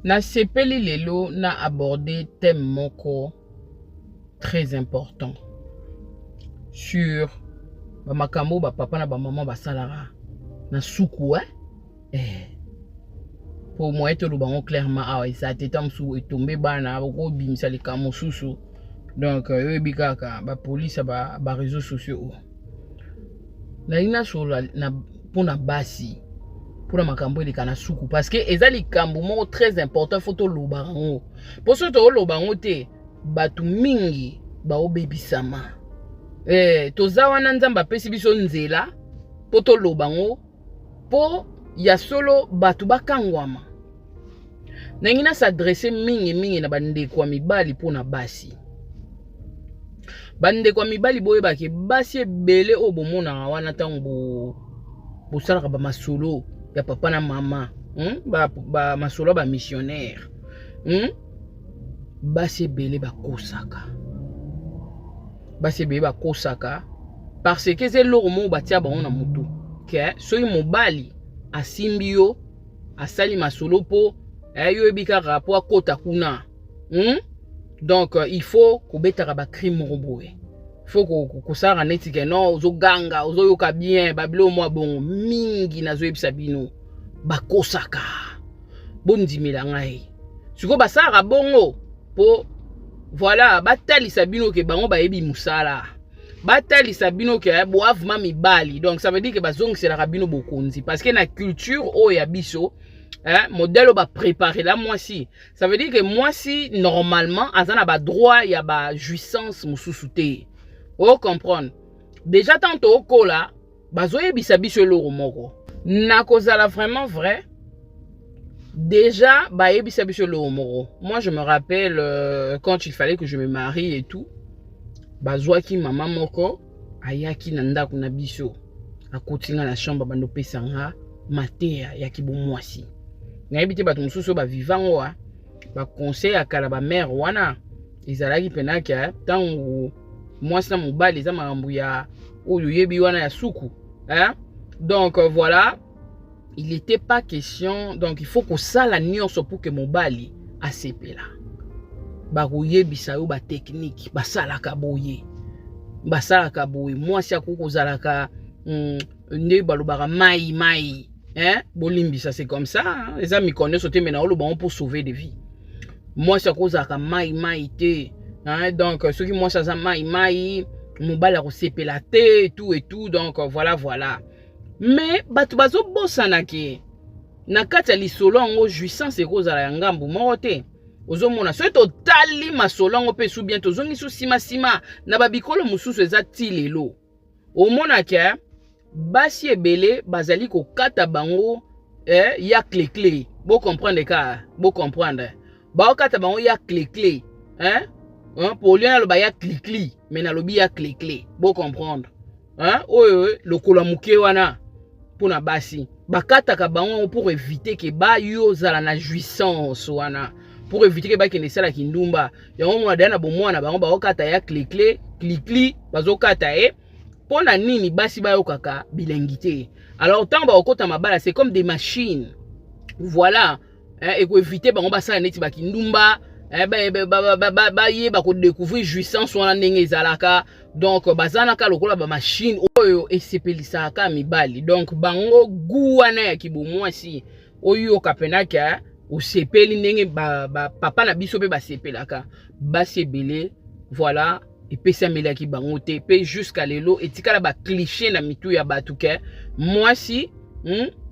Nasepeli lelo na aborder thème moko très important sur ba makambo ba papa na ba maman basalaka na suku eh? Eh. Po moyen toloba yango clairement awa eza te, ntango mosusu etombe bana okobimisa likambo mosusu, donc euh, oyebi kaka ba police ya ba, ba réseaux sociaux oyo. Nalingi nasolola na mpo na basi, mpo na makambo eleka na suku, parce que eza likambo moko très important, faut toloba yango, mpo soki toloba yango te, bato mingi baobebisama. Eh, toza wana, Nzambe apesi biso nzela mpo toloba yango, mpo ya solo bato bakangwama. Nalingi nas'adresser mingimingi na bandeko ya mibali mpo na basi. Bandeko ya mibali, boyebake basi ebele oyo bomonaka wana ntango bosalaka bamasolo ya papa na mama, Bamasolo ya bamissionnaire, Basi ebele bakosaka, basi ebele bakosaka, parce que eza eloko moko batia bango na motu ke soki mobali asimbi yo, asali masolo mpo eh, yo oyebi kaka mpo akota kuna, Donc il faut kobetaka bacri moko boye, faut kosalaka neti ke non, ozoganga, ozoyoka bien babilo mwa bongo mingi. Nazoyebisa bino, bakosaka, bondimela ngai. Sikoyo basalaka bongo mpo voilà, batalisa bino ke bango bayebi mosala, batalisa bino ke boavema mibali. Donc ça veut dire ke bazongiselaka bino bokonzi, parce que na culture oyo ya biso, eh, modèle oyo bapreparela mwasi, ça veut dire que mwasi normalement aza na badroit ya bajouissance mosusu te. Ocomprendre déjà, tant tookola, bazoyebisa biso eloko moko. Nakozala vraiment vrai, déjà bayebisa biso eloko moko. Moi, je me rappelle quand il fallait que je me marie et tout, bazwaki mama moko, ayaki na ndako na biso, akoti nga na chambre, bando opesa nga mateya ya kibomwasi. Nayebi te bato mosusu oyo bavivango baconseil ya kala, bamare wana ezalaki mpena ke ntango mwasi na mobali eza makambo ya oyo oyebi wana ya suku, hein? Donc voilà, il était pas question, donc il faut kosala nyonso pour que mobali asepela. Bakoyebisa yo batechnique, basalaka boye, basalaka boye, mwasi akoki kozalaka nde balobaka mai mai, hein? Bolimbisa, c'est comme ça, hein? Eza mikolo nyonso te, me na oloba ngo pour sauver des vies. Mwasi akozalaka mai mai te, hein? Donc soki mwasi aza mai mai, mobali akosepela te, tout et tout. Donc voilà, voilà. Mais bato bazobosana ke na kati ya lisolo yango, jouissance ekozala ya ngambu moko te. Ozomona, soki totali masolo yango mpe su bien, tozongi su nsima na babikolo mosusu, eza ti lelo omona ke basi ebele bazali kokata bango eh, ya clé-clé. Bocomprendre ka, bocomprendre, baokata bango ya clé-clé, hein? Hein? Po lien naloba ya cli-cli, mais nalobi ya clé-clé, bocomprendre, hein? Oyo lokola moke wana mpona basi, bakataka bango pour éviter ke bayo ozala na jouissance wana, pour éviter ke bakende esalaki ndumba. Yango mona daya na bomwana bango baokata ya clé-clé, cli-cli, bazokata ye mpo na nini? Basi bayokaka bilengi te. Alors ntango bakokota mabala, c'est comme des machines, voilà, ekoéviter bango basala neti bakindumba, bayeba kodécouvrir jouissance wana ndenge ezalaka. Donc bazalaka lokola bamachine oyo esepelisaka mibali. Donc bango gu wana ya kibomwasi, oyoka mpenaka osepeli ndenge bapapa na biso mpe basepelaka. Basi ebele, voilà, epesamelaki bango te, mpe jusqu'à lelo etikala bacliché na mitu ya bato ke mwasi,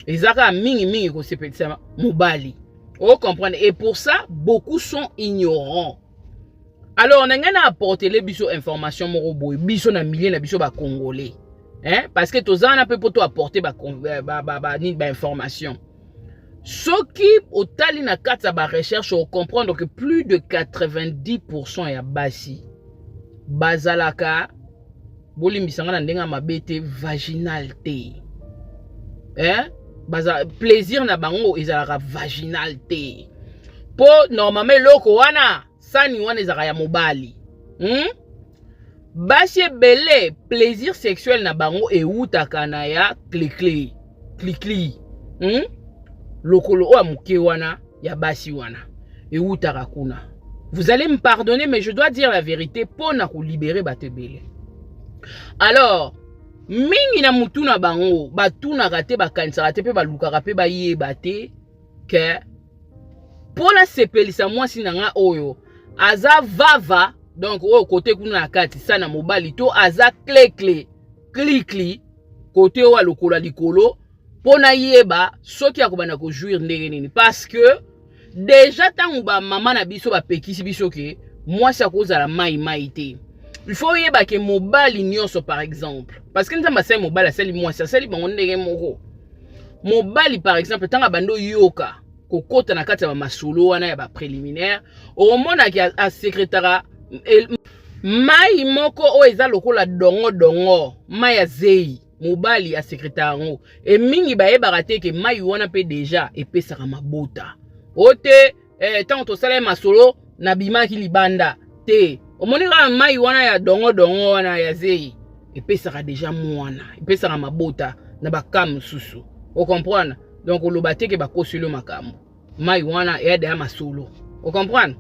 eza kaka mingimingi kosepelisa mobali. Ocomprendre? Et pour ça, beaucoup sont ignorants. Alors na ngai na apportele biso information moko boye, biso na milieu na biso bacongolais, hein? Parce que toza wana mpe mpo to apporter bainformation ba, ba, ba, ba Soki otali na kati ya barecherche, ocomprendre que plus de 90% ya basi bazalaka, bolimbisanga na ndenge ya mabe te, vaginal te, eh? Baza, plaisir na bango ezalaka vaginal te, mpo normalement eloko wana, sani wana ezalaka ya mobali, Basi ebele, plaisir sexuel na bango ewutaka na ya clé-clé, cli-cli, Lokolo oyo ya moke wana. Ya basi wana ewutaka kuna. Vous allez me pardonner, mais je dois dire la vérité mpo na kolibérer bato ebele. Alors mingi na mutu na bango batunaka te, bakanisaka te mpe balukaka mpe bayeba te ke mpo nasepelisa mwasi na nga oyo aza vava, donc oyo kote kuna na kati sa na mobali to aza klekle klikli kote oyo alokola likolo, mpo nayeba soki akobanda kojouir ndenge nini. Parce que déjà ntango bamama na biso bapekisi biso ke mwasi akozala mai mai te, il faut oyeba ke mobali nyonso, par exemple, parce que Nzambe asali mobali, asali mwasi, asali bango ndenge moko. Mobali, par exemple, ntango abandi oyoka kokota na kati ya bamasolo wana ya bapréliminaire, okomonaki asécrétaka mai moko oyo eza lokola dongo-dongo, mai ya zei. Mobali asécrétaka yango. E mingi bayebaka te ke mai wana mpe déjà epesaka mabota. O te, ntango tosala ye masolo, nabimaki libanda te. Omoni kaka mai wana ya dongo-dongo wana ya zei epesaka déjà mwana, epesaka mabota na baka mosusu. Ocomprendre? Donc oloba te ke bakoseli makambo. Mai wana eyada ya masolo. Ocomprendre?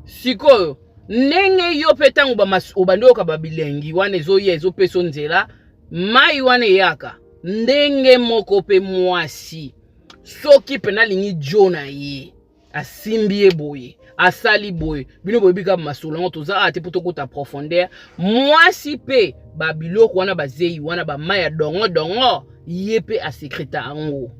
Sikoyo ndenge yo mpe ntango obandi oyoka babilengi wana ezoya, ezopesa nzela, mai wana eyaka ndenge moko mpe. Mwasi soki mpe alingi jo na ye, asimbi ye boye, asali boye, bino boyebi kaka masolo yango, toza awa te mpo tokota profondeur. Mwasi mpe babiloko wana, bazei wana, bamai ya dongo-dongo, ye mpe asécréta yango.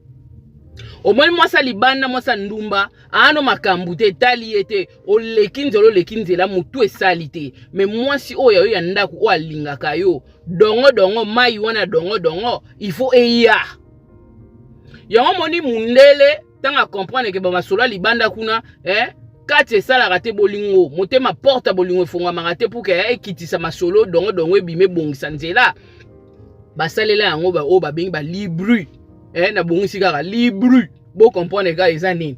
Omoni mwasi alibanda, mwasi ndumba aano makambo te, etali ye te. Oleki nzela, oleki nzela, motu esali te. Mais mwasi oyo oyo ya ndako, oyo alingaka yo, dongo-dongo, mai wana dongo-dongo, il faut eya yango. Moni mundele ntango acomprendre ke bamasolo ya libanda kuna, kati esalaka te, bolingo motema, porte bolingo efongwamaka te, pour ke ekitisa masolo dongo-dongo ebima, ebongisa nzela, basalela yango oyo babengi balibru. Nabongisi kaka libru, bocomprendre kaka eza nini.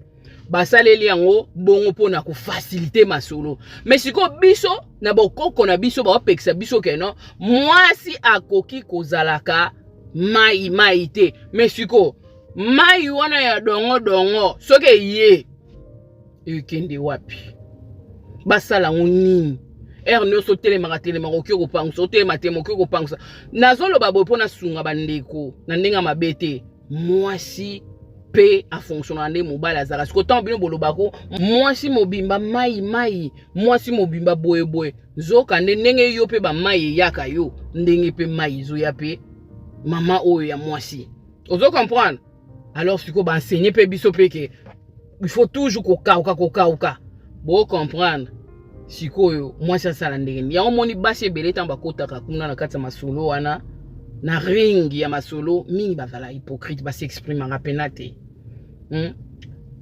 Basaleli yango bongo mpona kofaciliter masolo. Mais sikoyo biso na bokoko na biso baopekisa biso ke non, mwasi akoki kozalaka mai mai te. Mais sikoyo mai wana ya dongo-dongo soki eye, ekende wapi? Basala yango nini? Heure nyonso otelemaka telemaka, okoki kopangusa, otelema telema, okoki kopangusa. Nazoloba boye mpo nasunga bandeko na ndenge ya mabe te. Mwasi mpe afonctionnaka nde mobali azalaka. Sikoyo ntango bino bolobako mwasi mobimba mai mai, mwasi mobimba boyeboye, nzoka nde ndenge yo mpe bamai eyaka yo, ndenge mpe mai ezoya mpe mama oyo ya mwasi. Ozo comprendre? Alors sikoyo baenseigner mpe biso mpe ke il faut toujours kokauka, kokauka. Bocomprendre? Sikoyo mwasi asala ndenge nini? Yango moni basi ebele ntango bakotaka kuna na kati ya masolo wana, na ringi ya masolo, mingi bazala hypocrite, bas'exprimaka pena te.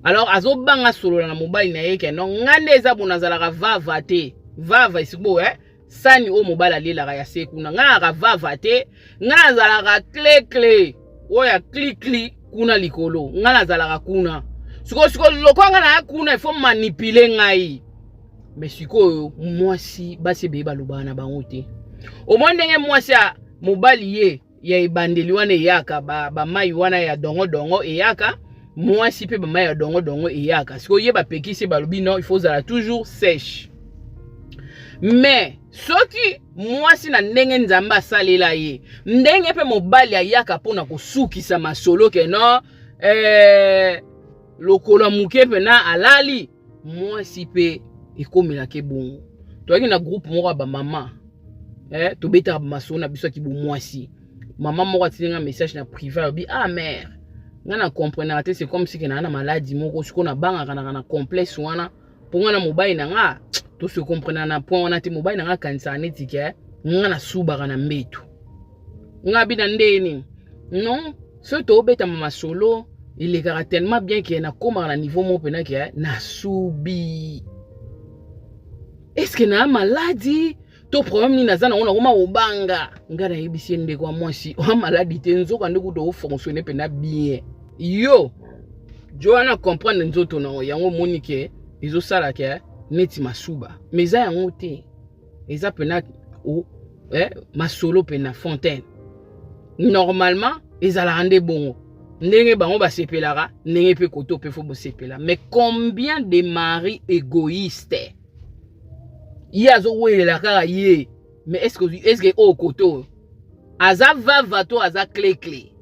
Alors azobanga solola na mobali na ye ke non, nga nde eza bo, nazalaka vava te. Vava esiko, sani oyo mobali alelaka ya se kuna. Nga nazalaka vava te, nga nazalaka clé-clé oyo ya klikli kuna likolo. Nga nazalaka kuna. Sikoyo, sikoyo lokola nga naya kuna, il faut manipuler ngai. Mais sikoyo mwasi, basi ebeye balobaka na bango te. Omoni ndenge mwasi ya mobali ye ya ebandeli wana eyaka, bamai ba wana ya dongo-dongo eyaka, mwasi mpe bamai ya dongo-dongo eyaka. Sikoyo ye bapekisi, balobi non, il faut ozala toujours sèche. Mais soki mwasi na ndenge Nzambe asalela ye, ndenge mpe mobali ayaka mpona kosukisa masolo ke non, lokolo ya moke mpena alali, mwasi mpe ekomelaka ebongo. Toyaki na groupe moko ya bamama, tobetaka bamasolo na biso ya kibomwasi. Mama moko atindi nga message na privé, alobi: "Ah mère, nga na comprenaka te, c'est comme si ke naa na maladie moko. Sikoyo nabangaka naka na complexe wana mpo nga na mobali na nga tose comprena na point wana te. Mobali na nga akanisaka neti ke nga nasubaka na mbeto." Nga bina ndeni non, soki tobetama masolo elekaka tellement bien ke nakomaka na niveau moko mpena ke nasubi. Est-ce naa maladie to problème nini naza nango? Nakoma kobanga." Ngai nayebisi ye: "Ndeko ya mwasi, oa maladie te. Nzoka nde kuta ofonctionne mpena bien. Yo jo wana comprendre nzoto na yango, omoni ke ezosala ke neti masuba, mais eza yango te, eza mpena masolo mpena fontaine. Normalement ezalaka nde bongo." Ndenge bango basepelaka, ndenge mpe koto mpe faut bosepela. Mais combien de mari égoïste, ye azowelela kaka ye? Mais est ce que oyo koto oyo aza vava to aza clé clé?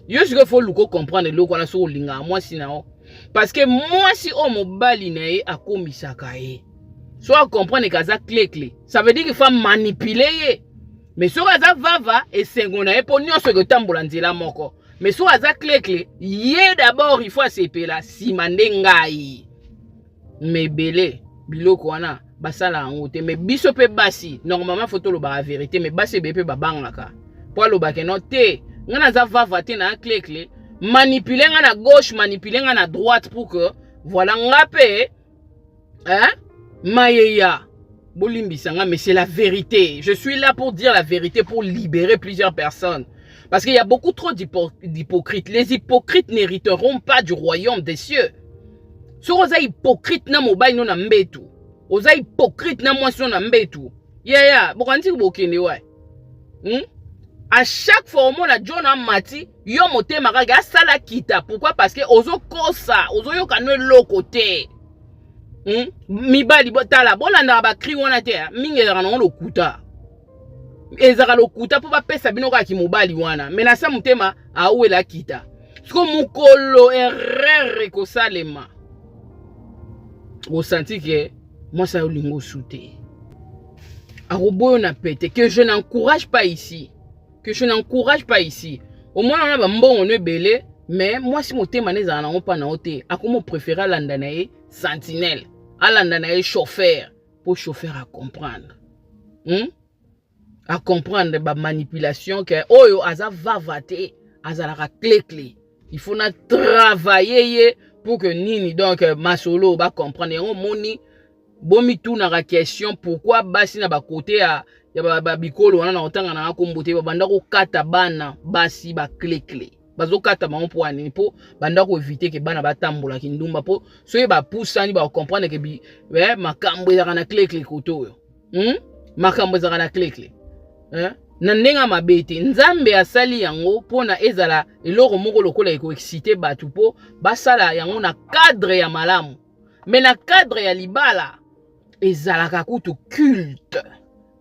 Yo sikoyo faut luka comprendre eloko wana soki olingaka mwasi na yo, parce que mwasi oyo mobali na ye akomisaka ye, so acomprendre ke aza clé clé, ça veut dire qu'il faut manipuler ye. Mais soki aza vava, esengo na ye, mpo nyonso ekotambola nzela moko. Mais soki aza clé clé, ye d'abord il faut asepela, nsima nde ngai. Mais ebele biloko wana basala yango te. Mais biso mpe basi, normalement faut tolobaka vérité. Mais basi ebele mpe babangaka mpo alobaka no te: ngai naza vava te, na clé clé, manipule nga na gauche, manipule nga na droite, pour que voilà, nga mpe, hein, mayeya. Bolimbisa nga, mais c'est la vérité. Je suis là pour dire la vérité, pour libérer plusieurs personnes, parce qu'il y a beaucoup trop d'hypocrites. Les hypocrites n'hériteront pas du royaume des cieux. Soki oza hypocrite na mobali no na mbetu, oza hypocrite na mwasi no na mbetu, yaya, bokanisi bokende wa? À chaque fois omona John amati yo motema kaka asala kita. Pourquoi? Parce que ozokosa, ozoyoka no eloko te. Mibali, tala, bolandaka bacri wana te. Mingi ezalaka nango lokuta, ezalaka lokuta mpo bapesa bino kaka mobali wana. Me na sa motema awela kita. Siko mokolo erreur ekosalema, osanti ke mwasi ayolinga osu te, akoboyo na pete. Que je n'encourage pas ici, que je n'encourage pas ici. Omwana wana, bambongo no ebele, mais mwasi motema na ezala nango mpa na yo te. Akomo préféré alanda na ye sentinelle, alanda na ye chauffeur, mpo chauffeur acomprendre, Acomprendre bamanipulation ke oyo aza vava te, azalaka clé clé, il faut na travailler ye pour que nini. Donc masolo bacomprendre yango. Omoni, bomitunaka question: pourquoi basi na bakote ya bikolo wana na kotanga na kombo te, babanda kokata bana basi baclé clé? Bazokata bango mpo nini? Mpo banda koéviter ke bana batambolaki ndumba, mpo soki bapusani, bacomprendre ke makambo ezalaka na clé clé kote oyo, Makambo ezalaka na clé clé, eh? Na ndenge ya mabe te. Nzambe asali yango mpona ezala eloko moko lokola ekoexciter bato mpo basala yango na cadre ya malamu. Mais na cadre ya libala ezalaka kutu culte,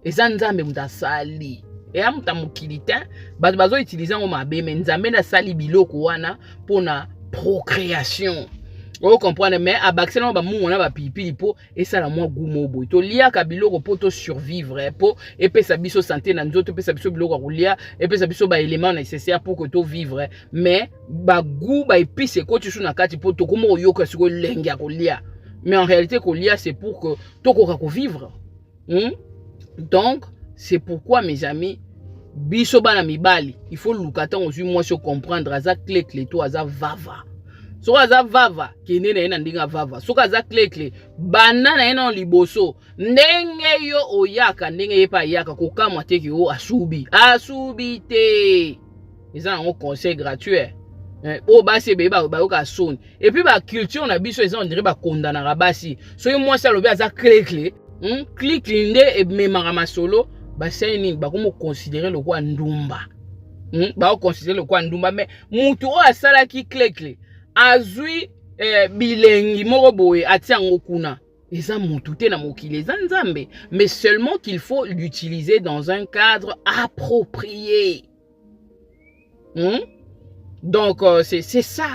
eza Nzambe moto asali, eya moto ya mokili te. Bato bazoutiliser yango mabe, mais Nzambe nde asali biloko wana mpona procréation, ocomprendre? Mais abakisi nango bamungu na bapilipili mpo esala mwa goût moko boye. Toliaka biloko mpo tosurvivre, mpo epesa biso santé na nzoto, epesa biso biloko ya kolia, epesa biso baélément nécessaire pour que tovivre. Mais bagoût, baépice ekoti su na kati mpo tokóma koyoka sikoyo lenge ya kolia. Mais en réalité, kolia, c'est pour que tokoka kovivre, Donc c'est pourquoi, mes amis, biso bana mibali, il faut luka ntango ozwi mwasi, ocomprendre aza clé clé to aza vava. Soki aza vava, kende na ye na ndenge avava. Soki aza clé clé, banda na ye nano liboso. Ndenge yo oyaka, ndenge ye mpe ayaka, kokamwa te ke o asubi, asubi te. Eza nango conseil gratuit. Oyo basi ebele bayoka soni. Et puis baculture na biso eza, on dirait bakondanaka basi. Soki mwasi alobi aza clé clé, Clikli nde ememaka masolo. Basali nini? Bakomi koconsidérer lokola ndumba, Bakoconsidérer lokola ndumba. Mais mutu oyo asalaki clé clé azwi bilengi moko boye, atia yango kuna, eza mutu te na mokili, eza Nzambe. Mais seulement qu'il faut l'utiliser dans un cadre approprié, Donc c'est ça,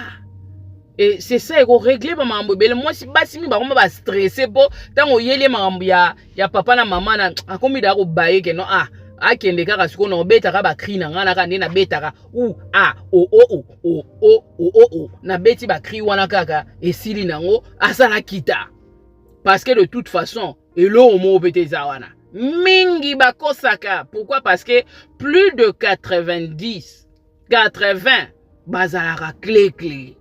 et c'est ça ekorégler bamakambo ebele. Mwasi, basi mingi bakoma bastressé mpo ntango oyeli ye makambo ya papa na mama na, akomi daa kobaye ke no, ah, akende kaka. Sikoyo na obetaka bacri na ngai naka nde nabetaka u a o o o o o o o o, nabeti bacri wana kaka, esili nango, asala kita, parce que de toute façon eloko moko mpe te eza wana. Mingi bakosaka. Pourquoi? Parce que plus de 90 80 bazalaka clé clé,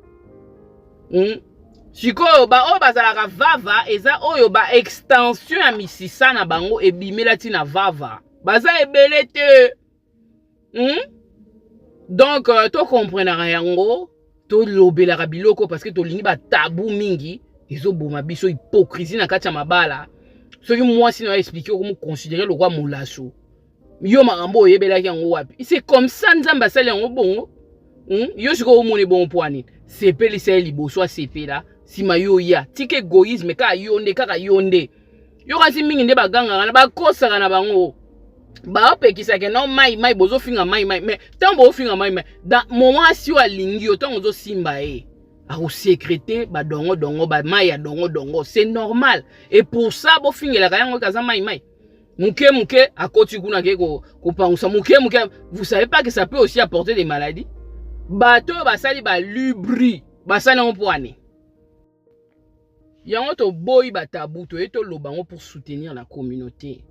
Sikoyo baoyo bazalaka vava, eza oyo baextension ya misisa na bango ebimela ntina vava, baza ebele te, Donc tokomprenaka yango, tolobelaka biloko parce que tolingi batabou mingi ezoboma biso, hypocrisie na kati ya mabala. Soki mwasi na yo expliquer, okomoconsidérer lokwa molaso. Yo makambo oyebelaki yango wapi? C'est comme ça, Nzambe asali yango bongo. Yo sikoyo omoni bongo mpo anini? Sepelisa ye liboso, asepela, nsima yo ya tika égoïsme, kaka yo nde, kaka yo nde. Yo kasi mingi nde bagangaka na bakosaka na bango, baopekisaka no mai mai, bozofinga mai mai. Mais ntango bozofinga mai mai, da moment asi oyo alingi yo, ntango ozosimba ye, akosécréter badongodongo, bamai ya dongodongo. C'est normal. Et pour ça bofingelaka yango ekaza mai mai moke moke, akoti kuna, ke kopangusa moke moke. Vous savez pas que ça peut aussi apporter des maladies? Bato oyo basali balubri, basali yango mpo ane yango. Toboyi batabu, toye toloba yango pour soutenir la communauté.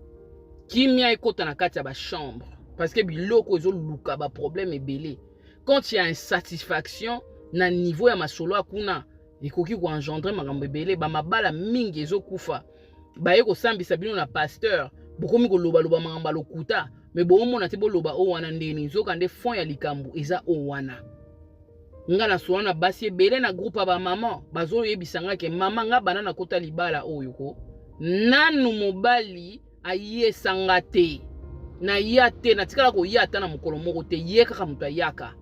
Kimia ekɔta na kati ya bachambre, parce que biloko ezoluka baproblème ebele. Quand il y a insatisfaction na niveau ya masolo ya kuna, ekoki koengendrer makambo ebele. Bamabala mingi ezokufa. Baye kosambisa bino na pasteur, bokomi kolobaloba makambo ya lokuta, me boomona te boloba oyo wana ndeni. Nzoka nde fond ya likambo eza oyo wana. Nga na sola na basi ebele na groupe ya bamama, bazoyebisa nga ke mama, nga bana nakota libala oyo ko nanu mobali ayesanga te, naya te, natikala koya ata na mokolo moko te, ye kaka moto ayaka.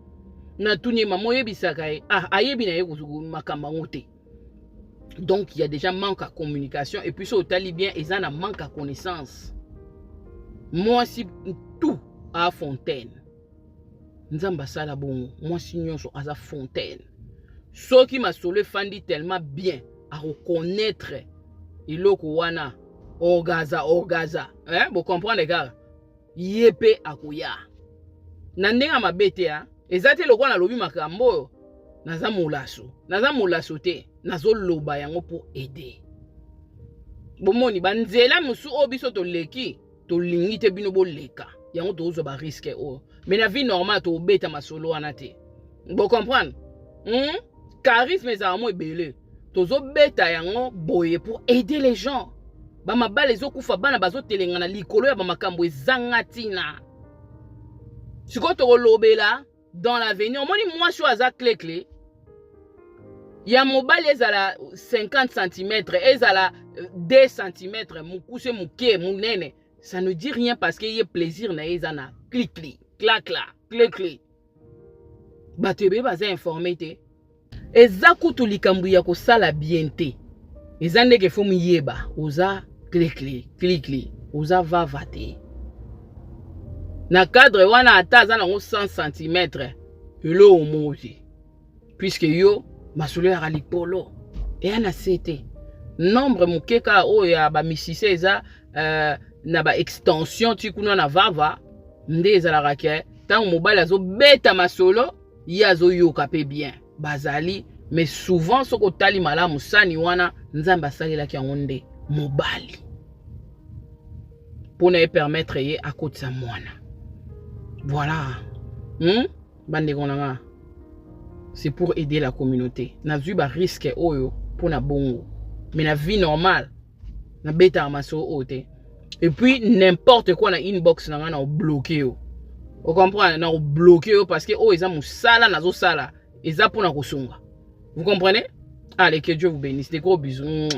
Natuni ye: mama, oyebisaka ye? Ah, ayebi na ye makambo yango te. Donc il y a déjà manque à communication. Et puis so otali bien, eza na manque à connaissance. Mwasi tout a fontaine, Nzambe asala bongo, mwasi nyonso aza fontaine. Soki masolo efandi tellement bien, akoconnaître eloko wana, orgaza orgaza, eh? Bocomprendre kaka, ye mpe akoya na ndenge ya mabe te. Eza te lokola nalobi makambo oyo, naza molaso, naza molaso te. Nazoloba yango mpo aider. Bomoni banzela mosusu oyo biso toleki, tolingi te bino boleka yango, tozwa barisque oyo. Mais na vie normale, tobeta masolo wana te. Bocomprendre? Charisme ezala mo ebele, tozobeta yango boye pour aider les gens. Bamabala ezokufa, bana bazotelengana likolo ya bamakambo ezanga ntina. Sikoyo tokolobela dans l'avenir. Omoni mwasi oyo aza clé ya mobali, ezala 50 cm, ezala 2 cm, mokuse, moke, monene, ça ne dit rien, parce que ye plaisir na ye eza na clikli klakla clé clé. Bato ebele baza informé te. Eza kutu likambo ya kosala bien te, eza ndenge fo miyeba oza clé clé clikli, oza vava te. Na cadre wana, ata aza nango 100 cm, eloko moko te, puisque yo masolo yaka likolo, eya na se te. Nombre moke kaka oyo ya bamisise eza na baextension ti kuna na vava nde ezalaka ke ntango mobali azobeta masolo, ye azoyoka mpe bien, bazali. Mais souvent, soki otali malamu, sani wana Nzambe asalelaki yango nde mobali mpona ye permettre ye akotisa mwana. Voilà. Bandeko na nga, c'est pour aider la communauté. Nazwi barisque oyo mpona bongo, mais na vie normale, nabetaka masolo oyo te. Et puis n'importe quoi na inbox na nga, na obloquer yo. Ocomprendre? Na obloquer yo, parce que oyo eza mosala nazosala, eza mpona kosunga. Vous comprenez? Allez, que Dieu vous bénisse. Des gros bisous.